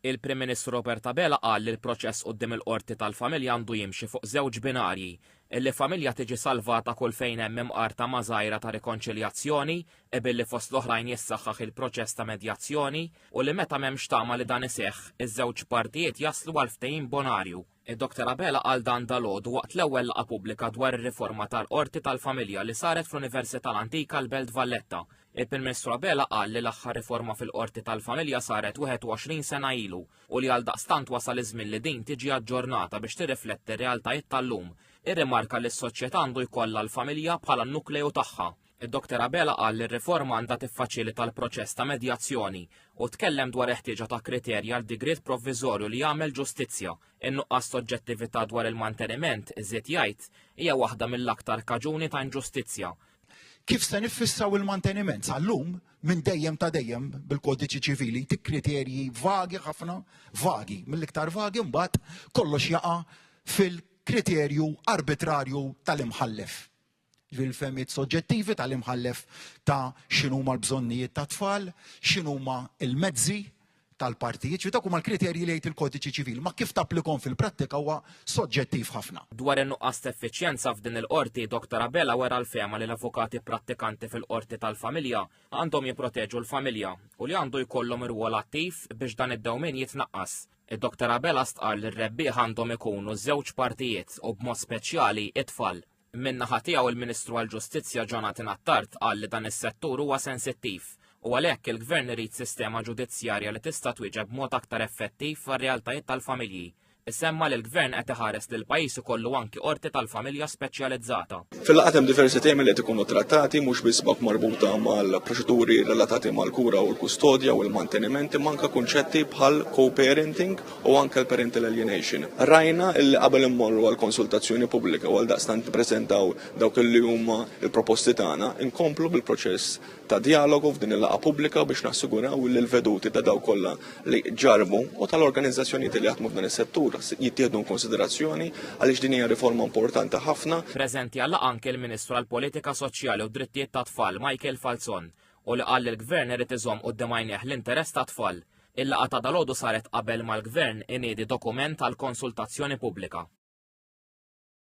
Il-Prim Ministru Robert Abela qal li l-proċess quddiem il-Qorti tal-Familja għandu jimxi fuq żewġ binarji, illi familja tiġi salvata kull fejn hemm imqar tama żgħira ta' rikonċiljazzjoni e billi fost l-oħrajn jissaħħaħ il-proċess ta' medjazzjoni u li meta m'hemmx tama li dan iseħħ, iż-żewġ partijiet jaslu għal ftehim bonarju. Id-Dr Abela qal dan dalgħodu waqt l-ewwel laqgħa pubblika dwar ir-riforma tal-Qorti tal-Familja li saret fl-Università l-Antika l-Belt Valletta. Il-Prim Ministru Abela qal li l-aħħar riforma fil-Qorti tal-Familja saret 21 sena ilu u li għaldaqstant wasal iż-żmien li din tiġi aġġornata biex tirrifletti r-realtajiet tal-lum. Irrimarka li s-soċjetà għandu jkollha l-familja bħala n-nukleu tagħha. Id-Dr Abela qal li r-riforma għandha tiffaċilita l-proċess ta' medjazzjoni u tkellem dwar il-ħtieġa ta' kriterji għal digriet provviżorju li jagħmel ġustizzja. In-nuqqas ta' oġġettività dwar il-manteniment, żied jgħid, hija waħda mill-aktar kaġuni ta' inġustizzja. Kif se niffissaw il-manteniment? Sal-lum, minn dejjem ta' dejjem bil-kodiċi ċivili, tik kriterji vagi ħafna, vagi, mill-iktar vagi mbagħad kollox jaqa' fil-kriterju arbitrarju tal-imħallef. Ġifieri l-fehmiet soġġettivi tal-imħallef ta' x'inhuma l-bżonnijiet tat-tfal, x'inhuma l-mezzi tal-partijiet, ġifieri dawk huma l-kriterji li jgħid il-kodiċi ċivili, ma kif tapplikhom fil-prattika huwa soġġettiv ħafna. Dwar in-nuqqas ta' effiċjenza f'din il-qorti, Dr Abela wera l-fehma li l-avukati prattikanti fil-qorti tal-familja għandhom jipproteġu l-familja u li għandu jkollhom irwol attiv biex dan id-dewmien jitnaqqas. Id-Dr Abela stqarr li r-rebbieħ għandhom ikunu ż-żewġ partijiet u b'mod speċjali it-tfal. Min-naħa tiegħu il-Ministru għall-Ġustizzja Jonathan Attard qal li dan is-settur huwa sensittiv u għalhekk il-Gvern irid sistema ġudizzjarja li tista' twieġeb b'mod aktar effettiv għar-realtajiet tal-familji. Isemma li l-Gvern qed iħares li l-pajjiż ikollu anki qorti tal-familja speċjalizzata. Fil-laqgħat hemm diversi temi li qed ikunu trattati mhux biss dawk marbuta mal-proċeduri relatati mal-kura u l-kustodja u l-manteniment imma anke kunċetti bħal co-parenting u anke l-parental alienation. Rajna illi qabel immorru għal konsultazzjoni pubblika u għaldaqstant nippreżentaw dawk illi huma l-proposti tagħna, inkomplu bil-proċess ta' djalogu f'din il-laqgħa pubblika biex nassiguraw li l-veduti ta' dawk kollha li ġarrbu u tal-organizzazzjonijiet li jaħdmu f'dan is-settur jittieħdu inkonsiderazzjoni għaliex din hija riforma importanti ħafna. Preżenti għal-laqgħa anke l-Ministru għall-Politika Soċjali u d-Drittijiet tat-Tfal Michael Falzon u li qal li l-Gvern irid iżomm quddiem għajnejh l-interess tat-tfal. Il-laqgħa ta' dalgħodu saret qabel ma l-Gvern iniedi dokument għal konsultazzjoni pubblika.